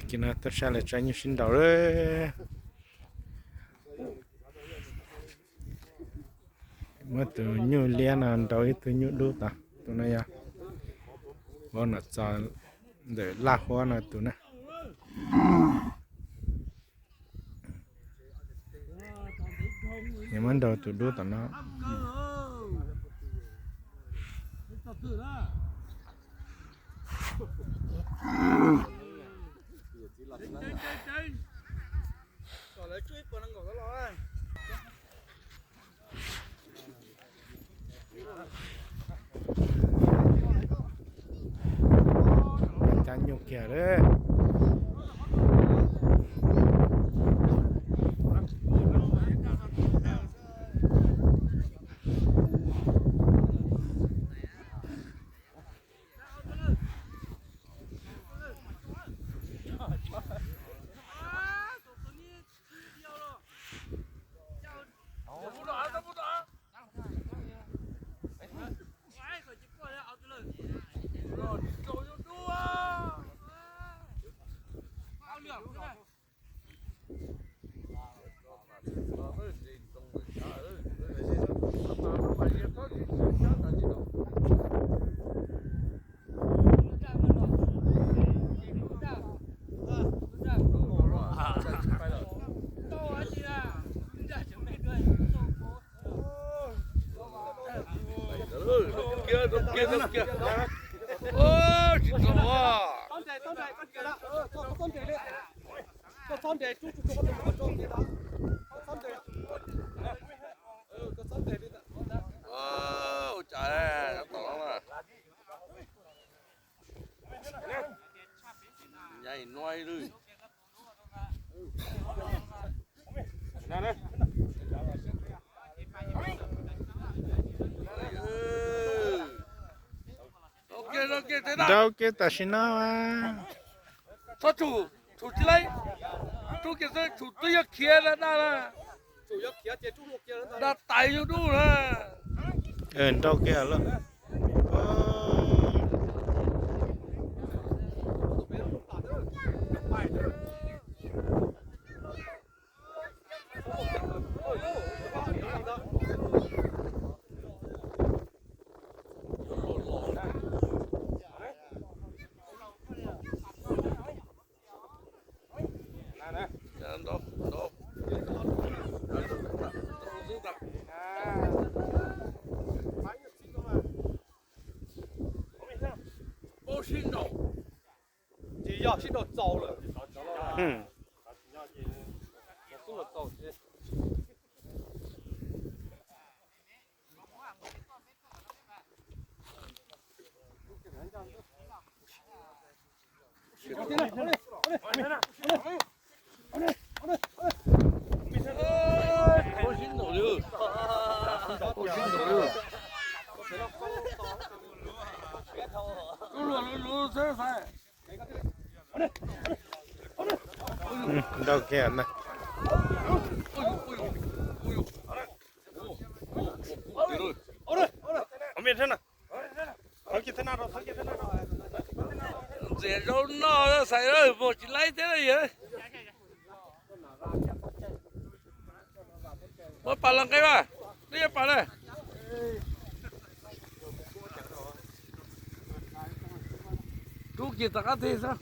Kis no tuaj saib lawv tsav nyuj sib nraus lawm. Muab tus nyuj liab no nraus ib tug nyuj dub tod, tus no yog vauv Nom Txos ntawm Laj Huab no tus na. Nws muab nraus tus dub tom no. Cab nyuj kiag lawm. Tsis tau. Ua cas tom no na. Nyaiv nuav lwj. Nrau kiag tam sim no. Txhob tshum, tshum tsis laib. Rub kiag xwb, tshum twb yog khiav daj na. Daj tais yug dub na. Nrau kiag lawm. Paub sib nraus, ces yog sib nraus txaus lawm. Nrau kiag na. Ntxias zaub noj xais mus tsis laib thiab yog. Muab pas los nqe mas, twb yuav pas na. Rub kiag tom qab teg xwb.